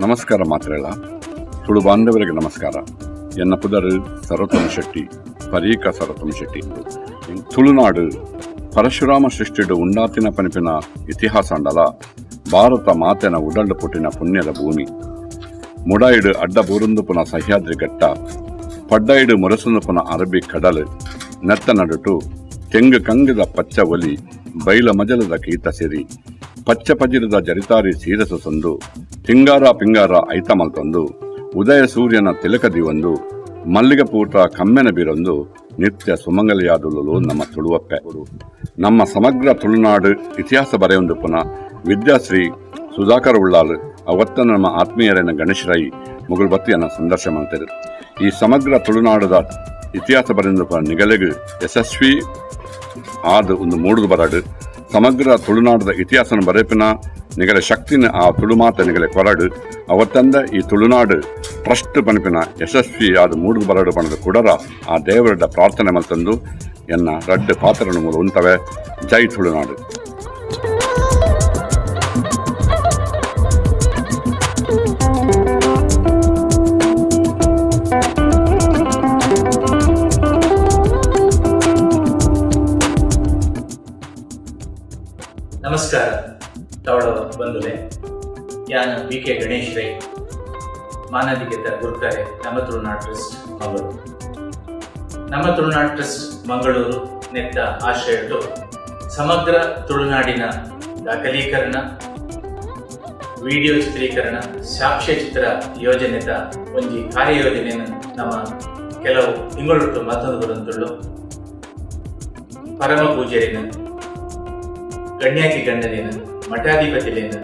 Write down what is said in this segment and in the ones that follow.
ನಮಸ್ಕಾರ ಮಾತ್ರೇಳ ತುಳು ಬಾಂಧವರಿಗೆ ನಮಸ್ಕಾರ. ಎನ್ನ ಪುದರ್ ಸರೋತ್ತಮ ಶೆಟ್ಟಿ, ಪರೀಕ ಸರೋತ್ತಮ ಶೆಟ್ಟಿ. ತುಳುನಾಡು ಪರಶುರಾಮ ಸೃಷ್ಟಿಡು ಉಂಡಾತಿನ ಪನಿಪಿನ ಇತಿಹಾಸ ಅಂಡಲ ಭಾರತ ಮಾತೆನ ಉಡಲ್ಡು ಪುಟ್ಟಿನ ಪುಣ್ಯದ ಭೂಮಿ. ಮುಡಾಯಿಡು ಅಡ್ಡ ಬೂರುಂದುಪುನ ಸಹ್ಯಾದ್ರಿ ಘಟ್ಟ, ಪಡ್ಡಾಯಿಡು ಮುರಸುಂದುಪುನ ಅರಬ್ಬಿ ಕಡಲು, ನೆತ್ತ ನಡುಟು ತೆಂಗು ಕಂಗದ ಪಚ್ಚ ಒಲಿ, ಬೈಲ ಮಜಲದ ಕೀತ ಸಿರಿ, ಪಚ್ಚ ಪಜಿರದ ಜರಿತಾರಿ ಸೀರಸು ಸಂದು, ತಿಂಗಾರ ಪಿಂಗಾರ ಐತ ಮಲ್ತೊಂದು, ಉದಯ ಸೂರ್ಯನ ತಿಲಕ ದಿವೊಂದು, ಮಲ್ಲಿಗೆ ಪೂಟ ಕಮ್ಮೆನ ಬೀರೊಂದು, ನಿತ್ಯ ಸುಮಂಗಲಿಯಾದುಲು ನಮ್ಮ ತುಳುವಪ್ಪೆ. ನಮ್ಮ ಸಮಗ್ರ ತುಳುನಾಡು ಇತಿಹಾಸ ಬರೆಯೊಂದು ಪುನಃ ವಿದ್ಯಾಶ್ರೀ ಸುಧಾಕರ್ ಉಳ್ಳಾಲ್ ಅವತ್ತ ನಮ್ಮ ಆತ್ಮೀಯರೇನ ಗಣೇಶ್ ರೈ ಮುಗುಳ್ಬತ್ತಿಯನ್ನು ಸಂದರ್ಶನ ಮಾಡ್ತಾರೆ. ಈ ಸಮಗ್ರ ತುಳುನಾಡದ ಇತಿಹಾಸ ಬರೆಯೊಂದು ಪುನಃ ನಿಗಲೆಗು ಯಶಸ್ವಿ ಆದ ಒಂದು ಮೂಡುದು ಬರಡು. ಸಮಗ್ರ ತುಳುನಾಡದ ಇತಿಹಾಸನ ಬರೆಪಿನ ನಿಗಲೆ ಶಕ್ತಿನ ಆ ತುಳುಮಾತ ನಿಗಲೆ ಕೊರಡು. ಅವತ್ತಂದ ಈ ತುಳುನಾಡು ಟ್ರಸ್ಟ್ ಪನಿಪಿನ ಯಶಸ್ವಿ ಆದ ಮೂಡುದು ಬರಡು ಪಣದ ಕುಡರ ಆ ದೇವರಡ ಪ್ರಾರ್ಥನೆ ಮಲ್ತಂದು ಎನ್ನ ರಡ್ಡು ಪಾತ್ರನ ಮೂಲ ಉಂತವೆ. ಜೈ ತುಳುನಾಡು. ನಮಸ್ಕಾರ ತವಳ ಬಂಧುಲೆ, ಯಾನ್ ಬಿ ಕೆ ಗಣೇಶ್ ರೈ, ಮಾನದಿಗೆತ ಗುರ್ಕಾರೆ, ನಮ್ಮ ತುಳುನಾಡು ಟ್ರಸ್ಟ್ ಮಂಗಳೂರು. ನಮ್ಮ ತುಳುನಾಡು ಟ್ರಸ್ಟ್ ಮಂಗಳೂರು ನೆತ್ತ ಆಶ್ರಯಟ್ಟು ಸಮಗ್ರ ತುಳುನಾಡಿನ ದಾಖಲೀಕರಣ, ವಿಡಿಯೋ ಚಿತ್ರೀಕರಣ, ಸಾಕ್ಷ್ಯ ಚಿತ್ರ ಯೋಜನೆತ ಒಂಜಿ ಕಾರ್ಯಯೋಜನೆಯನ್ನು ನಮ್ಮ ಕೆಲವು ತಿಂಗಳು ಮತ್ತೊಂದು ಬರುವಂತುಳ್ಳು. ಪರಮ ಪೂಜೆರಿನ, ಗಣ್ಯಾತಿ ಗಣ್ಯರೇನ, ಮಠಾಧಿಪತಿಲೇನ,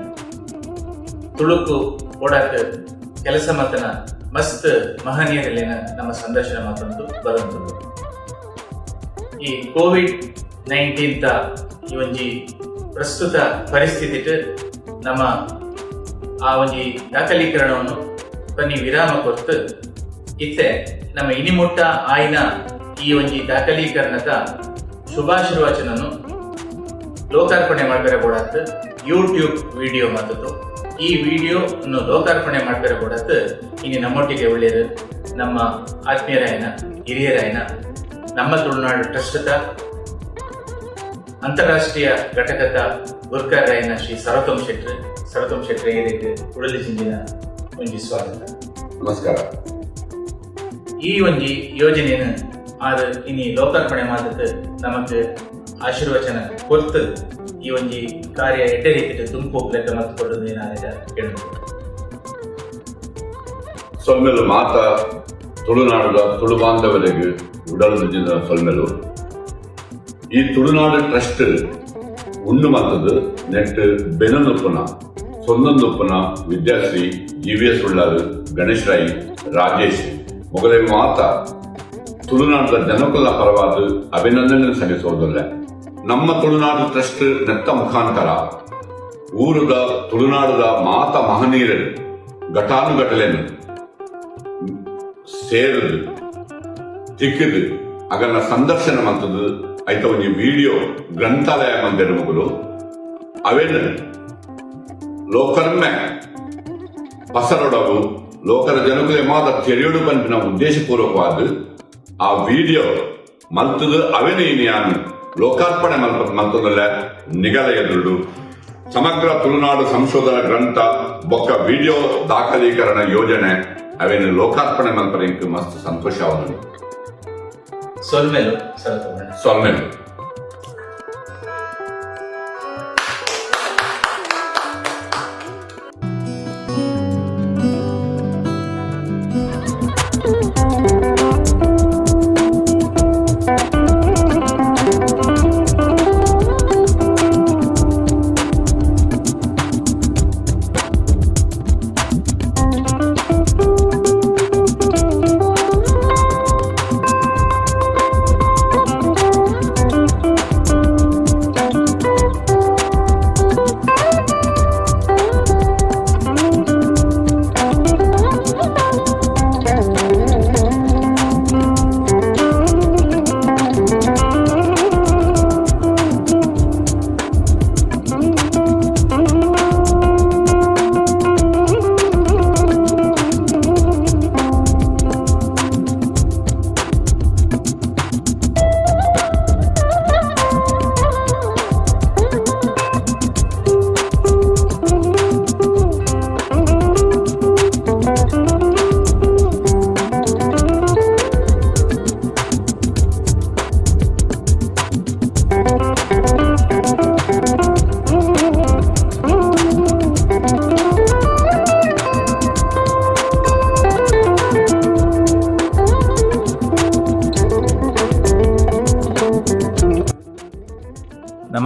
ತುಳುಕು ಓಡಾಕ ಕೆಲಸ ಮತನ ಮಸ್ತ್ ಮಹನೀಯರಲೇನ ನಮ್ಮ ಸಂದರ್ಶನ ಮಾತಂತು ಬರಂತುಂಡು. ಈ ಕೋವಿಡ್-19 ತ ಈ ಒಂಜಿ ಪ್ರಸ್ತುತ ಪರಿಸ್ಥಿತಿಟ್ ನಮ್ಮ ಆ ಒಂಜಿ ದಾಖಲೀಕರಣವನ್ನು ಬನ್ನಿ ವಿರಾಮ ಕೊರ್ತು ಇತ್ತೆ ನಮ್ಮ ಇನಿಮುಟ್ಟ ಆಯ್ನ ಈ ಒಂಜಿ ದಾಖಲೀಕರಣದ ಶುಭಾಶೀರ್ವಚನನು ಲೋಕಾರ್ಪಣೆ ಮಾಡ್ಬೇರೆ ಬೋಡಾತ್ ಯೂಟ್ಯೂಬ್ ವಿಡಿಯೋ ಮಾತದ್ದು. ಈ ವಿಡಿಯೋ ಲೋಕಾರ್ಪಣೆ ಮಾಡ್ಬೇರೆ ಬೋಡಾತ್ ಇನಿ ನಮ್ಮೊಟ್ಟಿಗೆ ಒಳ್ಳೆಯದು ನಮ್ಮ ಆತ್ಮೀಯರಾಯನ, ಹಿರಿಯರಾಯನ, ನಮ್ಮ ತುಳುನಾಡು ಟ್ರಸ್ಟ್ದ ಅಂತಾರಾಷ್ಟ್ರೀಯ ಘಟಕದ ಗುರ್ಕರಾಯನ ಶ್ರೀ ಸರೋತ್ತಮ್ ಶೆಟ್ರು. ಸರೋತ್ತಮ್ ಶೆಟ್ರು, ಏರಿಕ್ ಉಡಲಿ ಜಿಂಜಿನ ಒಂಜಿ ಸ್ವಾಗತ. ನಮಸ್ಕಾರ. ಈ ಒಂಜಿ ಯೋಜನೆಯನ್ನು ಆದ ಇನಿ ಲೋಕಾರ್ಪಣೆ ಮಾತದ್ದು ನಮಕ್ ಆಶೀರ್ವಚನ ಕೊರ್ತು ಈ ಒಂಜಿ ಕಾರ್ಯ ಎಡ್ಡೆ ರೀತಿಯಲ್ಲಿ ದುಂಪು ಲೆಕ್ಕ ಮತ್ತು ಕೊಡುದು ಏನಾದ ಕೇಳುದು. ಸೊಲ್ಮೆಲು ಮಾತ ತುಳುನಾಡುದ ತುಳು ಬಾಂಧವರಿಗೆ ಉಡಲು ಸೊಲ್ಮೆಲು. ಈ ತುಳುನಾಡು ಟ್ರಸ್ಟ್ ಉಂಡು ಮತ್ತದು ನೆಟ್ ಬೆನೊಂದುಪ್ಪುನ ಸೊಂದೊಂದುಪ್ಪುನ ವಿದ್ಯಾಶ್ರೀ ಜಿ ವಿ ಎಸ್ ಉಳ್ಳಾರು, ಗಣೇಶ್ ರೈ, ರಾಜೇಶ್ ಮೊಗಲೇ ಮಾತ ತುಳುನಾಡದ ಜನಕುಲ ಪರವಾದ ಅಭಿನಂದನೆ ಸಲ್ಲಿಸುವುದಿಲ್ಲ. ನಮ್ಮ ತುಳುನಾಡು ಟ್ರಸ್ಟ್ ನೆತ್ತ ಮುಖಾಂತರ ಊರುದ ತುಳುನಾಡದ ಮಾತ ಮಹನೀಯರು ಘಟಾನುಘಟಲೆನು ಸೇರುದು ತಿಕ್ಕಿದು ಅಗನ ಸಂದರ್ಶನ ಮಂತದ್ದು ಐತ ಒಂಜಿ ವಿಡಿಯೋ ಗ್ರಂಥಾಲಯ ಮಂದಿರ ಮಗುಲು ಅವೇನು ಲೋಕರ್ಮೆ ಪಸರೊಡಗು ಲೋಕರ ಜನಕುಲೆ ಮಾತ ತೆರೆಯೋಡು ಪನ್ಪಿನ ಉದ್ದೇಶಪೂರ್ವಕವಾದ ಆ ವಿಡಿಯೋ ಮಲ್ತದು ಅವೇನು ಇನಿಯಾನು ಲೋಕಾರ್ಪಣೆ ಮಲ್ಪ ಮಲ್ತದಲ್ಲ. ನಿಗಲ ಎದುರುಡು ಸಮಗ್ರ ತುಳುನಾಡು ಸಂಶೋಧನಾ ಗ್ರಂಥ ಬೊಕ್ಕ ವಿಡಿಯೋ ದಾಖಲೀಕರಣ ಯೋಜನೆ ಅವೇನು ಲೋಕಾರ್ಪಣೆ ಮಲ್ಪರಿಂಕ್ ಮಸ್ತ್ ಸಂತೋಷ ಅವನು. ಸೊಲ್ಮೆಲು ಸರೋತ್ತಮಣ್ಣ. ಸೊಲ್ಮೆಲು.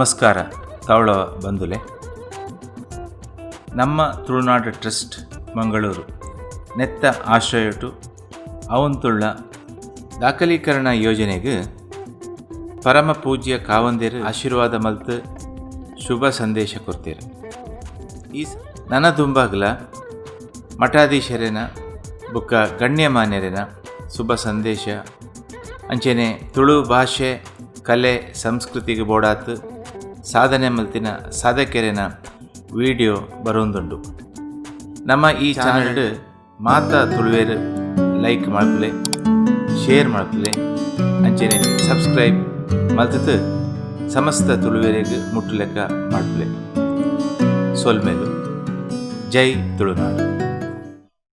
ನಮಸ್ಕಾರ ತವಳ ಬಂಧುಲೆ. ನಮ್ಮ ತುಳುನಾಡು ಟ್ರಸ್ಟ್ ಮಂಗಳೂರು ನೆತ್ತ ಆಶ್ರಯಟು ಅವಂತುಳ್ಳ ದಾಖಲೀಕರಣ ಯೋಜನೆಗೆ ಪರಮ ಪೂಜ್ಯ ಕಾವಂದಿರು ಆಶೀರ್ವಾದ ಮಲ್ತ್ ಶುಭ ಸಂದೇಶ ಕೊರ್ತೀರು. ಈ ನನ ದುಂಬಾಗ್ಲ ಮಠಾಧೀಶರೇನ ಬುಕ್ಕ ಗಣ್ಯಮಾನ್ಯರೇನ ಶುಭ ಸಂದೇಶ, ಅಂಚೆನೆ ತುಳು ಭಾಷೆ, ಕಲೆ, ಸಂಸ್ಕೃತಿಗೆ ಬೋಡಾತ್ ಸಾಧನೆ ಮಲ್ತಿನ ಸಾಧಕೆರೆನ ವಿಡಿಯೋ ಬರೋಂದುಂಡು. ನಮ್ಮ ಈ ಚಾನಲ್ ಮಾತ ತುಳುವೇರು ಲೈಕ್ ಮಲ್ಪುಲೆ, ಶೇರ್ ಮಲ್ಪುಲೆ, ಅಂಚೆನೆ ಸಬ್ಸ್ಕ್ರೈಬ್ ಮಲ್ತದು ಸಮಸ್ತ ತುಳುವೆರೆಗ್ ಮುಟ್ಟುಲೆಕ್ಕ ಮಲ್ಪುಲೆ. ಸೊಲ್ಮೆಲು. ಜೈ ತುಳುನಾಡು.